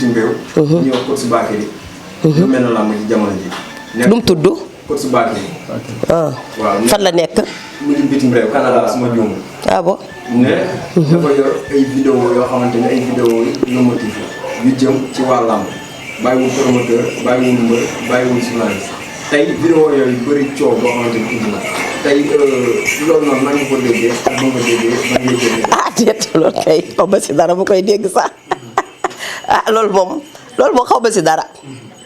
bitim réew. ñu wax coach Bakary. ñu mel na làmb ci jamono ji. lu mu tudd. coach Bakary. waaw fan la nekk. mu ngi bitim réew Canada suma juum. ah bon. ne dafa yor ay vidéo yoo xamante ne ay vidéo yu motif yu jëm ci waa làmb bàyyiwul promoteur bàyyiwul mbër bàyyiwul journaliste tey vidéo yooyu bëri coow boo xamante ne indi na tey loolu noonu nan nga ko déggee ak ba nga ko déggee ba nga déggee. ah déet loolu kay xaw ma si dara bu koy dégg sax ah loolu moom xaw ma si dara.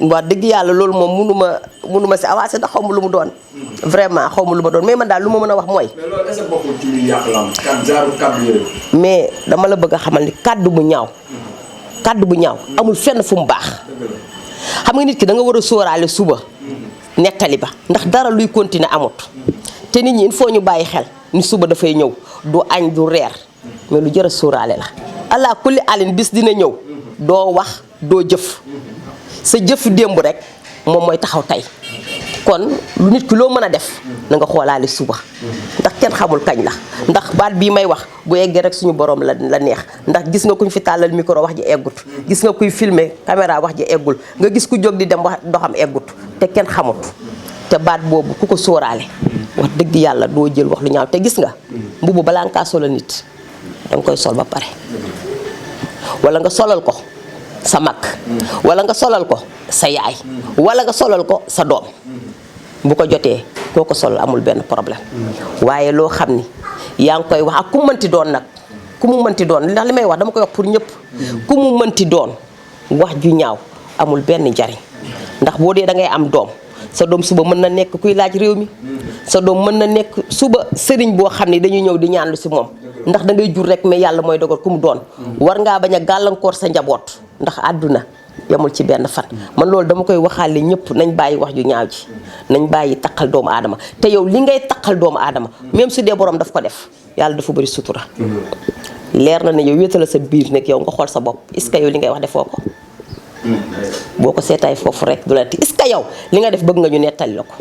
wax dëgg yàlla loolu moom munuma si avancé ndax xaw ma lu mu doon. vraiment xaw ma lu ma doon mais man daal lu ma mën a wax mooy. mais loolu est-ce que bokkul ci liy yàq lamb kàddu yooyu. mais dama la bëgg a xamal ni kàddu bu ñaaw. kàddu bu ñaaw amul fenn fu mu baax. xam nga nit ki da nga war a sóoraale suba. nettali ba ndax dara luy continuer amut. te nit ñi il faut ñu bàyyi xel ni suba dafay ñëw du añ du reer mais lu jar a sóoraale la. allah kulli alin bis dina ñëw doo wax doo jëf. sa jëf démb rek moom mooy taxaw tey kon lu nit ki loo mën a def na nga xoolaale suba ndax kenn xamul kañ la ndax baat bii may wax bu eggee rek suñu borom la neex ndax gis nga kuñ fi tàllal micro wax ji eggut gis nga kuy filmer caméra wax ji eggul nga gis ku jóg di dem wax doxam eggut te kenn xamut te baat boobu ku ko sóoraale wax dëgg yàlla doo jël wax lu ñaaw te gis nga mbubu balaa nga kaa solal nit danga koy sol ba pare wala nga solal ko sa mag wala nga solal ko sa yaay wala nga solal ko sa doom bu ko jotee koo ko sol amul benn problème waaye loo xam ni yaa ngi koy wax ak ku mu mënti doon nag ku mu mënti doon ndax li may wax dama koy wax pour ñëpp ku mu mënti doon wax ju ñaaw amul benn njariñ ndax boo dee da ngay am doom sa doom suba mën na nekk kuy laaj réew mi sa doom mën na nekk suba sëriñ boo xam ne dañuy ñëw di ñaanlu si moom ndax da ngay jur rek mais yàlla mooy dogal ku mu doon war ngaa bañ a gàllankoor sa njaboot ndax àdduna yamul ci benn fan man loolu dama koy waxaale ñëpp nañ bàyyi wax ju ñaaw ji nañ bàyyi taqal doomu aadama te yow li ngay taqal doomu aadama même su dee borom daf ko def yàlla dafa bëri sutura leer na ne yow wéetala sa biir nekk yow nga xool sa bopp est-ce que yow li ngay wax defoo ko boo ko seetaay foofu rek du la ti est-ce que yow li nga def bëgg nga ñu nettali la ko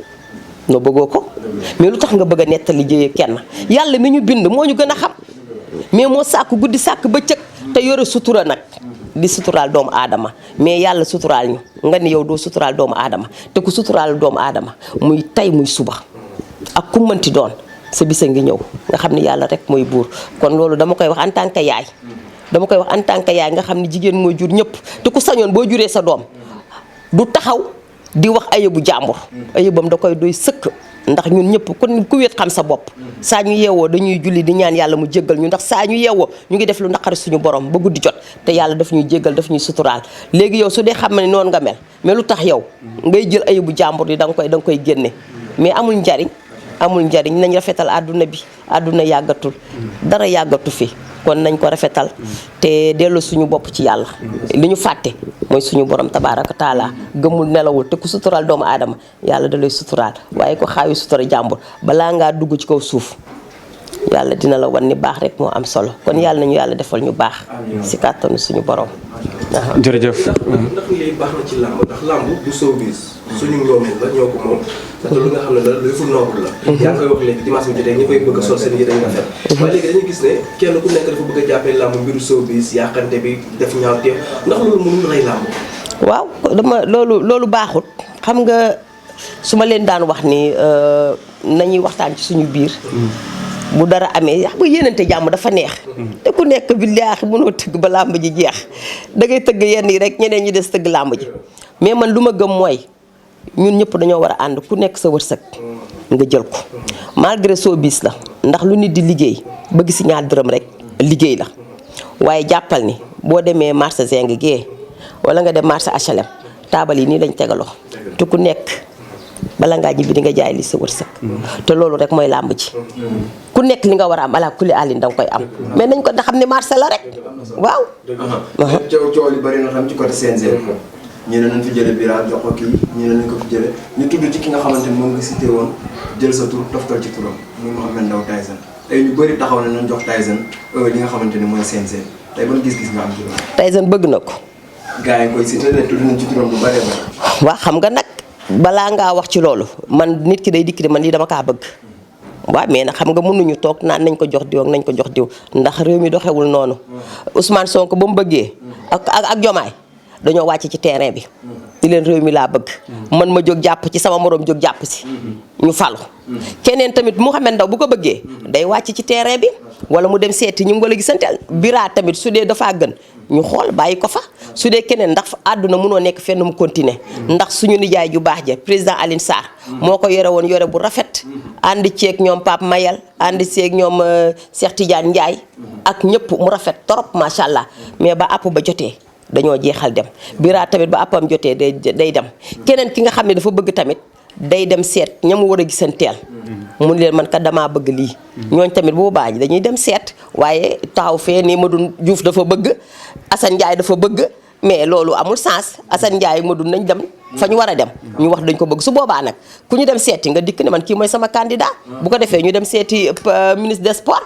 noo bëggoo ko mais lu tax nga bëgg a nettali jëyee kenn yàlla mi ñu bind moo ñu gën a xam mais moo sàkk guddi sàkk bëccëg te yore sutura nag di suturaal doomu aadama mais yàlla suturaal ñu nga ni yow doo suturaal doomu aadama te ku suturaal doomu aadama muy tey muy suba ak ku mënti doon sa bisa ngi ñëw nga xam ni yàlla rek mooy buur kon loolu dama koy wax en tant que yaay dama koy wax en tant que yaay nga xam ni jigéen mooy jur ñëpp te ku sañoon boo juree sa doom du taxaw di wax ayëbu jàmbur ayëbam da koy doy sëkk ndax ñun ñëpp ku wéet xam sa bopp saa ñu yeewoo dañuy julli di ñaan yàlla mu jéggal ñu ndax saa ñu yeewoo ñu ngi def lu naqari suñu borom ba guddi jot te yàlla daf ñuy jéggal daf ñuy suturaal léegi yow su dee xam ne noonu nga mel mais lu tax yow ngay jël ayëbu jàmbur yi da nga koy génne mais amul njariñ nañ rafetal àdduna bi àdduna yàggatul dara yàggatu fi kon nañ ko rafetal te dellu suñu bopp ci yàlla li ñu fàtte mooy suñu borom tabaaraka taala gëmul nelawul te ku suturaal doomu aadama yàlla da lay suturaal waaye ko xaawi sutura jàmbur balaa ngaa dugg ci kaw suuf yàlla dina la wan ni baax rek moo am solo kon yàlla nañu yàlla defal ñu baax si kàttanu suñu borom. jërëjëf. ndax lii baax na ci làmb ndax làmb du showbiz suñu moomeel la ñoo ko moom te lu nga xam ne la lu fu noble la. yaa ngi koy wax léegi dimanche bu jotee ñi koy bëgg a sol seen yére yu rafet. waaye léegi dañuy gis ne kenn ku nekk dafa bëgg a jàppee làmb mbiru showbiz yàqante bi def ñaaw teew ndax loolu mënul rey làmb. waaw loolu baaxut xam nga su ma leen daan wax ni nañuy waxtaan ci suñu biir. bu dara amee xam nga yéenante jàmm dafa neex te ku nekk billaahi mënoo tëgg ba làmb ji jeex da ngay tëgg yenn yi rek ñeneen ñi des tëgg làmb ji mais man lu ma gëm mooy ñun ñëpp dañoo war a ànd ku nekk sa wërsëg nga jël ko malgré showbiz la ndax lu nit di liggéey bëgg si ñaar dërëm rek liggéey la waaye jàppal ni boo demee marché Zeng gee wala nga dem marché HLM taabal yi nii lañ tegaloo te ku nekk bala ngaa ñibbi di nga jaay li sa wërsëg te loolu rek mooy làmb ji ku nekk li nga war a am ala kulli àllin da nga koy am mais nañ ko da xam ne marché la rek waaw. coow li bari na xam ci côté CNG. ñu ne nañ fi jële Bira jox ko kii ñu ne nañ ko fi jële ñu tudd ci ki nga xamante ni moom nga cité woon jël sa tur toftal ci turam muy Mouhamed Ndao Tyson tey ñu bëri taxaw na nañ jox Tyson li nga xamante ni mooy CNG tey ban gis-gis nga am ci loolu. Tyson bëgg na ko. gars yi koy cité ne tudd nañ ci turam bu bëree bëri. waaw xam nga nag balaa ngaa wax ci loolu man nit ki day dikk de man lii dama kaa bëgg waaw mais nag xam nga mënuñu toog naan nañ ko jox diw ak nañ ko jox diw ndax réew mi doxewul noonu Ousmane Sonko ba mu bëggee ak Diomaye dañoo wàcc ci terrain bi di leen réew mi laa bëgg man ma jóg jàpp ci sama morom jóg jàpp si ñu falu keneen tamit Mouhamed Ndao bu ko bëggee day wàcc ci terrain bi wala mu dem seeti ñu wala gisanteel Bira tamit su dee dafaa gën ñu xool bàyyi ko fa su dee keneen ndax àdduna mënoo nekk fenn mu continuer ndax suñu nijaay ju baax ja président Alioune Sarr moo ko yore woon yore bu rafet ànd ceeg ñoom Pape Mayel ànd ceeg ñoom Cheikh Tidiane Ndiaye ak ñëpp mu rafet torop macha allah mais ba àpp ba jotee dañoo jeexal dem Bira tamit ba àppam jotee day dem keneen ki nga xam ne dafa bëgg tamit day dem seet ña mu war a gisanteel mun leen man kat damaa bëgg lii ñooñ tamit boobaa dañuy dem seet waaye taxaw fee nii Madoune Diouf dafa bëgg Assane Ndiaye dafa bëgg mais loolu amul sens Assane Ndiaye Madoune nañ dem fa ñu war a dem ñu wax dañ ko bëgg su boobaa nag ku ñu dem seeti nga dikk ne man kii mooy sama candidat bu ko defee ñu dem seeti ministre des sports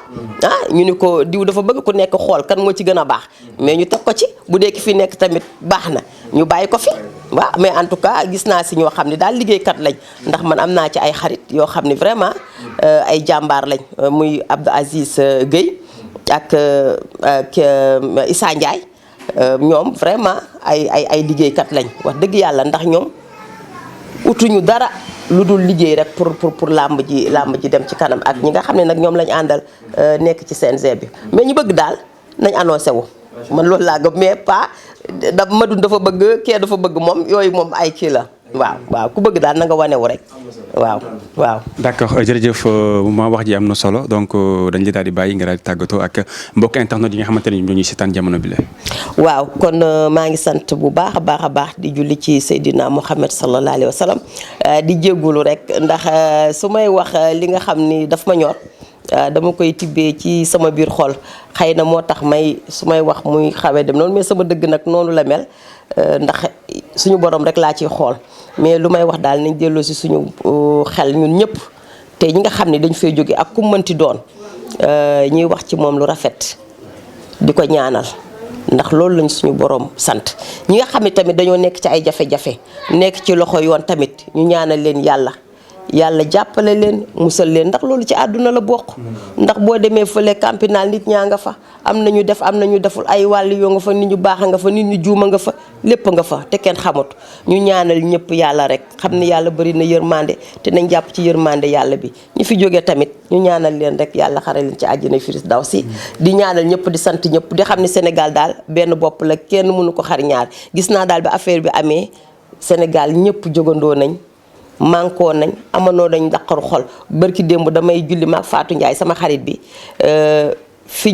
ñu ni ko diw dafa bëgg ku nekk xool kan moo ci gën a baax mais ñu teg ko ci bu dee ki fi nekk tamit baax na ñu bàyyi ko fi waaw mais en tout cas gis naa si ñoo xam ne daal liggéeykat lañ ndax man am naa ci ay xarit yoo xam ne vraiment ay jàmbaar lañ muy Abdou Aziz Guèye ak Issa Ndiaye ñoom vraiment ay liggéeykat lañ wax dëgg yàlla ndax ñoom utuñu dara lu dul liggéey rek pour làmb ji dem ci kanam ak ñi nga xam ne nag ñoom lañ àndal nekk ci CNG bi mais ñu bëgg daal nañ annoncé wu man loolu laa gëm mais pas da Madoune dafa bëgg kee dafa bëgg moom yooyu moom ay kii la waaw ku bëgg daal na nga wanewu rek waaw d'accord jërëjëf ma wax ji am na solo donc dañ la daal di bàyyi nga daal di tàggatoo ak mbokk internet yi nga xamante ne ñoo ñuy seetaan jamono bi la waaw kon maa ngi sant bu baax a baax di julli ci Seydina Mouhamed sallallahu alayhi wa sallam di jéggulu rek ndax su may wax li nga xam ni daf ma ñor dama koy tibbee ci sama biir xol xëy na moo tax su may wax muy xawee dem noonu mais sama dëgg nag noonu la mel ndax suñu borom rek laa ciy xool mais lu may wax daal nañ delloo si suñu xel ñun ñëpp te ñi nga xam ne dañ fay jóge ak ku mënti doon ñuy wax ci moom lu rafet di ko ñaanal ndax loolu lañ suñu borom sant ñi nga xam ne tamit dañoo nekk ci ay jafe-jafe nekk ci loxo yoon tamit ñu ñaanal leen yàlla jàppale leen musal leen ndax loolu ci àdduna la bokk ndax boo demee fële campinal nit ñaa nga fa am na ñu def am na ñu deful ay wàll yoo nga fa nit ñu baax nga fa nit ñu juuma nga fa lépp nga fa te kenn xamut ñu ñaanal ñëpp yàlla rek xam ne yàlla bari na yërmande te nañ jàpp ci yërmande yàlla bi ñu fi jógee tamit ñu ñaanal leen rek yàlla xare leen ci àjjana firdawsi di ñaanal ñëpp di sant ñëpp di xam ne Sénégal daal benn bopp la kenn mënu ko xar ñaar gis naa daal bi affaire bi amee Sénégal ñëpp jógandoo nañ mànkoo nañ amanoo dañ daqaru xol barki démb damay julli maag Fatou Ndiaye sama xarit bi fi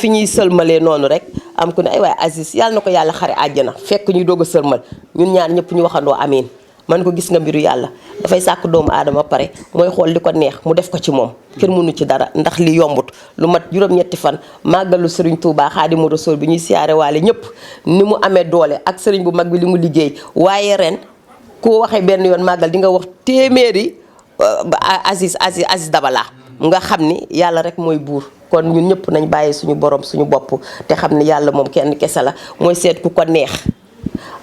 ñuy sëlmalee noonu rek am ku ne ay waaye Aziz yàlla na ko yàlla xare àjjana fekk ñu doog a sëlmal ñun ñaar ñëpp ñu waxandoo amiin man ko gis nga mbiru yàlla dafay sàkk doomu aadama pare mooy xool li ko neex mu def ko ci moom kenn mënu ci dara ndax li yombut lu mat juróom-ñetti fan màggalu Serigne Touba Xaadimu Rasuul bi ñuy siyaare waale ñëpp ni mu amee doole ak Serigne bu mag bi li mu liggéey waaye ren koo waxee benn yoon màggal di nga wax téeméeri Aziz Dabala nga xam ni yàlla rek mooy buur kon ñun ñëpp nañ bàyyi suñu borom suñu bopp te xam ni yàlla moom kenn kese la mooy seet ku ko neex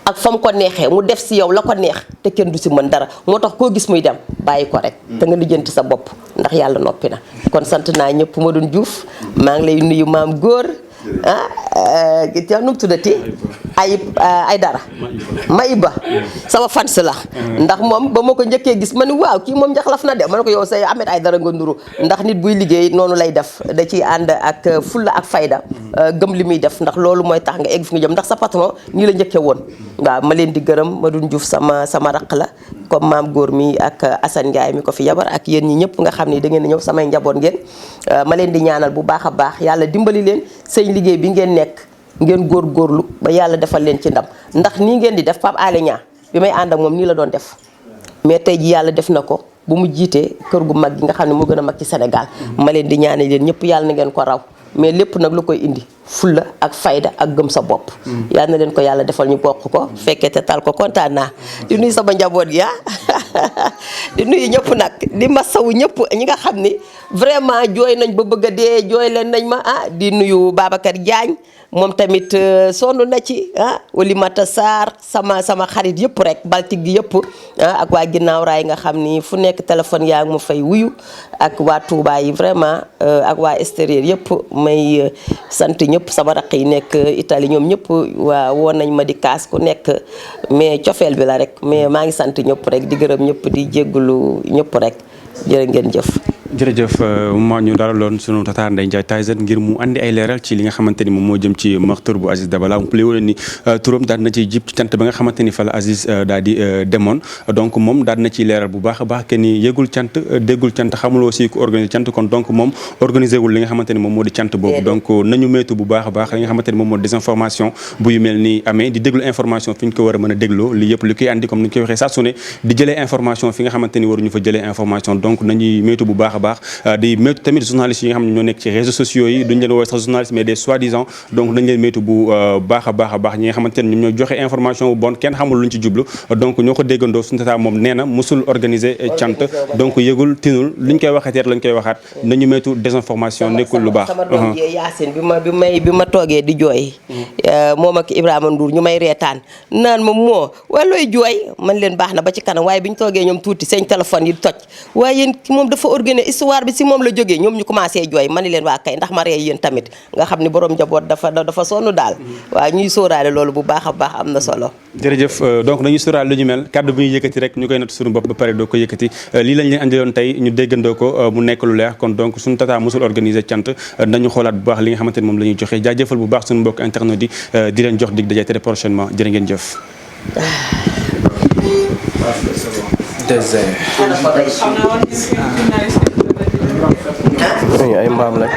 ak fa mu ko neexee mu def si yow la ko neex te kenn du si mën dara moo tax koo gis muy dem bàyyi ko rek te nga lijjanti sa bopp ndax yàlla noppi na kon sant naa ñëpp Madoune Diouf maa ngi lay nuyu maam góor nu mu tuddati ay dara Maïba sama fans la ndax moom ba ma ko njëkkee gis ma ni waaw kii moom njaxlaf na de ma ne ko yow say Ahmed ay dara nga nduru ndax nit buy liggéey noonu lay def da ciy ànd ak fulla ak fayda gëm li muy def ndax loolu mooy tax nga egg fi nga jëm ndax sa patron nii la njëkkee woon waaw ma leen di gërëm Madoune Diouf sama raq la comme maam góor mi ak Assane Ndiaye mi ko fi yabar ak yéen ñi ñëpp nga xam ne da ngeen ñëw samay njaboot ngeen ma leen di ñaanal bu baax a baax yàlla dimbali leen seen liggéey bi ngeen nekk ngeen góorgóorlu ba yàlla defal leen ci ndam ndax nii ngeen di def Pape Alé Niang bi may ànd ak moom nii la doon def mais tey ji yàlla def na ko bu mu jiitee kër gu mag gi nga xam ne moo gën a mag ci Sénégal ma leen di ñaanal leen ñëpp yàlla na ngeen ko raw mais lépp nag lu koy indi fulla ak fayda ak gëm sa bopp yàlla na leen ko yàlla defal ñu bokk ko fekkee te tal ko kontaan naa di nuyu sama njaboot gi di nuyu ñëpp nag di masawu ñëpp ñi nga xam ni vraiment jooy nañ ba bëgg a dee jooy leen nañ ma di nuyu Babacar Diagne moom tamit sonn na ci Oulimata Sarr sama xarit yëpp rek Baltique gi yëpp ak waa ginnaaw raay nga xam ni fu nekk téléphone yaa ngi ma fay wuyu ak waa Touba yi vraiment ak waa extérieur yëpp may sant ñëpp sama raq yi nekk Italie ñoom ñëpp waa woon nañ ma di kaas ku nekk mais cofeel bi la rek mais maa ngi sant ñëpp rek di gërëm ñëpp di jéggulu ñëpp rek jërë ngeen jëf. jërëjëf ma ñu dalaloon sunu tata Ndeye Ndiaye Tyson ngir mu andi ay leeral ci li nga xamante ni moom moo jëm ci meurtre bu Aziz Dabala mu plé woon ni turam daal na ciy jib ci cant ba nga xamante ni fa la Aziz daal di demoon donc moom daal na ciy leeral bu baax a baax que ni yëgul cant déggul cant xamul aussi ku organiser cant kon donc moom organisé wul li nga xamante ni moom moo di cant boobu donc nañu moytu bu baax a baax li nga xamante ni moom moo di désinformation bu yu mel ni amee di déglu information fi ñu ko war a mën a dégloo li yëpp li koy andi comme ni ñu koy waxee saa su ne di jëlee information fi nga xamante ni waruñu fa jëlee information donc nañuy moytu bu baax a baax di métu tamit journalistes yi nga xam ne ñoo nekk ci réseaux sociaux yi duñ leen woowee sax journalistes mais des soi-disant donc dañ leen métu bu baax a baax ñi nga xamante ne ñoom ñoo joxe information bu bon kenn xamul luñ ci jublu donc ñoo ko déggandoo suñu tata moom nee na musul organiser cant donc yëgul tinul luñ koy waxateet lañ koy waxaat nañu métu désinformation nekkul lu baax. sama doom jee Yacine bi ma toogee di jooy moom ak Ibrahima Ndour ñu may reetaan naan ma moo walooy jooy man leen baax na ba ci kanam waaye bi ñu toogee ñoom tuuti seen téléphone yi toj waaye yéen moom dafa organiser histoire bi si moom la jógee ñoom ñu commencé jooy ma ni leen waa kay ndax ma ree yéen tamit nga xam ni borom njaboot dafa sonn daal waaw ñuy sóoraale loolu bu baax a baax am na solo. jërëjëf donc nañu sóoraale lu ñu mel kàddu bu ñuy yëkkati rek ñu koy natt suñu bopp ba pare doo ko yëkkati lii lañ leen andiloon tey ñu déggandoo ko mu nekk lu leer kon donc suñu tata mosul organiser cant nañu xoolaat bu baax li nga xamante ni moom la ñuy joxe jaajëfal bu baax suñu mbokk internet yi di leen jox dig daje très prochainement jërë ngeen jëf. ay mbaam lañ